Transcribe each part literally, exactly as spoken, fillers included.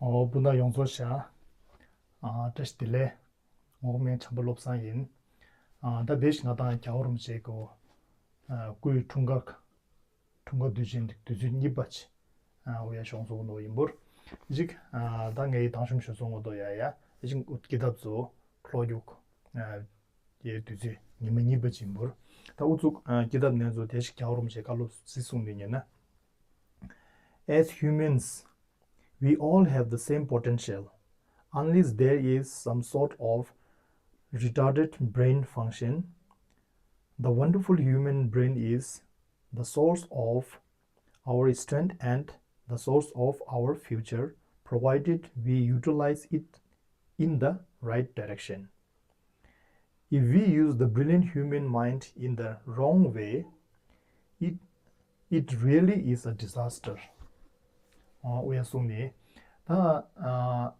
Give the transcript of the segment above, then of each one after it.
ཨོ་སྤུན་ཟླ་ཡོངས་རྫོགས་ཤ། ཨ་བཀྲ་ཤིས་བདེ་ལེགས། ངོ་མ་བྱམས་པ་བློ་བཟང་ཡིན། ཨ་ད་དེ་ཞིག་ང་དང་རྒྱལ་བ་རིན་པོ་ཆེ་གི་ཨ་སྐུའི་འཁྲུངས་སྐར། འཁྲུངས་སྐར་དུས་ཆེན་དུས་ཚོད་གཉིས་པ་ཅིག་ཨ་འོ་ཡ་ཞོགས་སོང་ནོ་ཡིན་པོར། ཅིག་ཨ་ད་ངའི་དང་ཤུམ་ཞུ་སོང་ངོ་དོ་ཡ་ཡ་ཅིག་འུ་ཀི་ཏབ་ཚོ་ཁློ་རྒྱུག་ཨ་ཡའི་དུས་ཚོད་ཉི་མ་གཉིས་པ་ཅིག་ཡིན་པོར། ད་འུ་ཚུགས་ཨ་ཀི་ཏབ་ནས་ཚོ་དེ་ཞིག་རྒྱལ་བ་རིན་པོ་ཆེ་བཀའ་སློབ་སི་གསུངས་ནས་ཉན་ན། As humans, we all have the same potential, unless there is some sort of retarded brain function. The wonderful human brain is the source of our strength and the source of our future, provided we utilize it in the right direction. If we use the brilliant human mind in the wrong way, it, it really is a disaster. ཨོ་ཡ་གསུངས་ནས། ད་ཨ་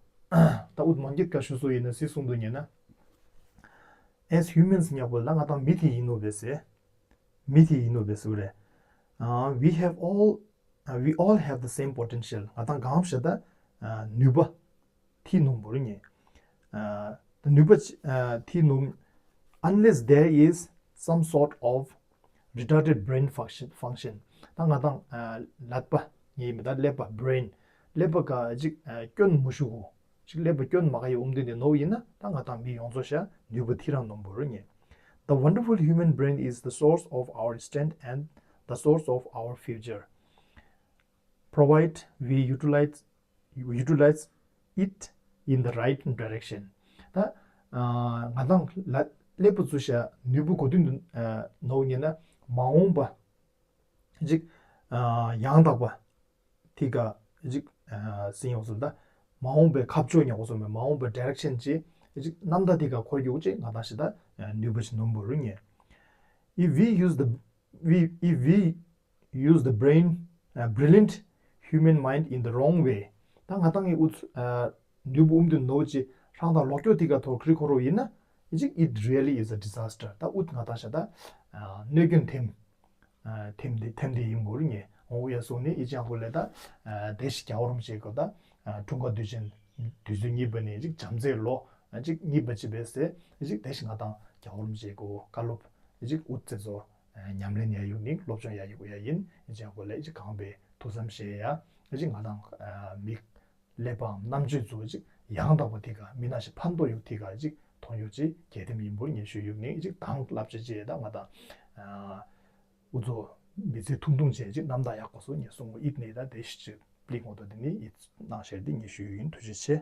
ད་འུ་མང་གི་བཀའ་ཞུ་སོ་ཡིན་ན་སི་གསུངས་དུ་ཉན་ན། As humans ཉག་པོ་ལ་ང་དང་མི་དེ་ཡིན་ནོ་བས་སེ། མི་དེ་ཡིན་ནོ་བས་སེ་རེད། ཨ་we have all, ཨ་we all have the same potential. ང་དང་གང་ཞེ་ད་ཨ་ནུས་པ་དེ་ནོམ་བོར་ཉེ། ཨ་ནུས་པ་ཨ་དེ་ནོམ། Unless there is some sort of retarded brain function, function. ད་ང་དང་ཨ་ཀླད་པ་ངའི་མི་ད་ཀླད་པ་brain། ཀླད་པ་ག་ཅིག་ཨ་སྐྱོན་མ་ཞུགས་གོ། ཅིག་ཀླད་པ་སྐྱོན་མ་ག་ཡི་ཨུམ་དེ་ནས་ནོ་ཡིན་ན་ད་ང་དང་མི་ཡོངས་རྫོགས་ཤ་ནུས་པ་དེ་རང་ནོམ་བོར་ཉེ། The wonderful human brain is the source of our strength and the source of our future, provide we utilize, utilize it in the right direction. ད་ཨ་ང་དང་ལ་ཀླད་པ་ཚུ་ཤ་ནུས་པ་གོ་དུས་ཨ་ནོ་ཉེ་ན་མ་འོངས་པ་ཅིག་ཨ་ཡང་དག་པ་དེ་ག་ཅིག་ཨ་སེམས་ཡོངས་སུ་ད་མ་འོངས་པའི་ཁ་ཕྱོགས་ཉག་གོ་སོང་མེད། མ་འོངས་པའི་direction ཅིག་ཅིག་རྣམ་ཐར་དེ་ག་འཁོར་རྒྱུག་ཅིག་ང་དང་ཤ་ད་ནུས་པ་ཅིག་ནོམ་བོར་ཉེ། If we use the, we, if we use the brain, uh, brilliant human mind in the wrong way. ད་ང་དང་ངི་ཨུ་ཚུགས་ཨ་ནུས་པ་ཨུམ་དུ་ནོ་ཅི་རང་དང་ལོག་སྐྱོ་དེ་ག་ཐོར་ཁྲི་ཁོ་རོ་ཡིན་ན་ཅིག it really is a disaster. ད་ཨུ་ང་དང་ཤ་ད་ཨ་གནོད་སྐྱོན་ཐེམ་ཨ་ཐེམ་དེ་ཐེམ་དེ་ཡིན་དགོས་རུ་ཉེ། འོ་ཡ་སོང་ནི་ཨི་ཅང་ཧོ་ལེ་ད་ཨ་དེ་ཞིག་རྒྱལ་བ་རིན་པོ་ཆེ་གི་ད་ཨ་འཁྲུངས་སྐར་དུས་ཆེན་དུས་ཚོད་གཉིས་པ་ནས་ཅིག་བྱམས་བརྩེའི་ལོ་ཨ་ཅིག་གཉིས་པ་ཅིག་བས་སེ་ཅིག་དེ་ཞིག་ང་དང་རྒྱལ་བ་རིན་པོ་ཆེ་གི་བཀའ་སློབ་ཅིག་ཨུ་ཚེ་ཚོ་ཨ་ཉམས་ལེན་ཡ་ཡུག་ནི་སློབ་སྦྱོང་ཡ་ཡུག་ཡ་ཡིན། ཨི་ཅང་ཧོ་ལེ་ཅིག་གང་པའི་ཐུགས་བསམ་བཞེས་ཡ་ཅིག་ང་དང་ཨ་མི་ཀླད་པའམ་རྣམ་དཔྱོད་ཚོ་ཅིག་ཡང་དག་པ་དེ་ག་མི་ན་ཞིག་ཕན་ཐོགས་ཡོད་དེ་ག་ཅིག་མཐོང་ཡོད་ཅིག་གལ་ཏེ་མི་ཡིན་པོར་ངས་ཞུ་ཡོད་ནི་ཅིག་དང་བསླབ་བྱ་ཅེས་ད་ང་དང་ཨ་འུ་ཚོ་མི་ཚེ་ཐུང་ཐུང་ཅན་ཅིག་རྣམ་དག་ཡག་པོ་སོ་ངས་གསུང་གོ་ཨིད་ནས་ད་དེ་ཞིག་ཅིག་པླིག་ངོ་ཏོ་དེ་ནི་ཨིད་གནང་ཤེར་དེ་ངས་ཞུ་ཡོད་ཡིན། ཐུགས་རྗེ་ཆེ།